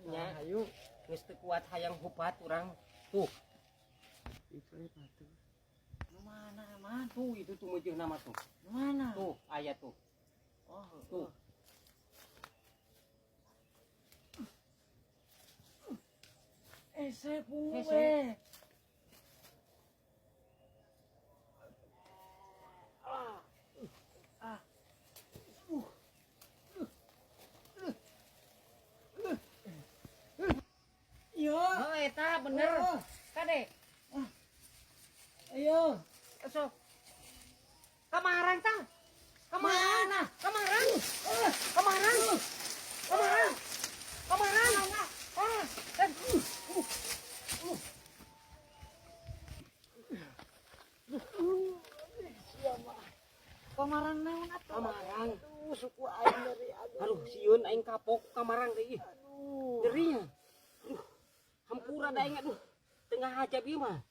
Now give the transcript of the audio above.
Nya. Ayo. Geus teu kuat hayang hupat urang. Tuh. Itu aya batu. Nu mana, Man? Tuh itu tuh meujeuna mah tuh. Nu mana? Tuh, aya tuh. Oh, Tuh. Ese punggung Hese. we. Iya. Oh, eta bener. Oh. Kade. Ayo. Sok. Kamarang tah. Kamarang. Mana? Kamarang. Kamarang. Kamarang. Kamarang. Ah, dan Kamarang naon atuh? Kamarang. Aduh, suku aing nyeri aduh. Aduh, sieun aing kapok kamarang deui. Aduh. Nyerinya. Aduh. Hampura da aing aduh. Tengah hajab ieu mah.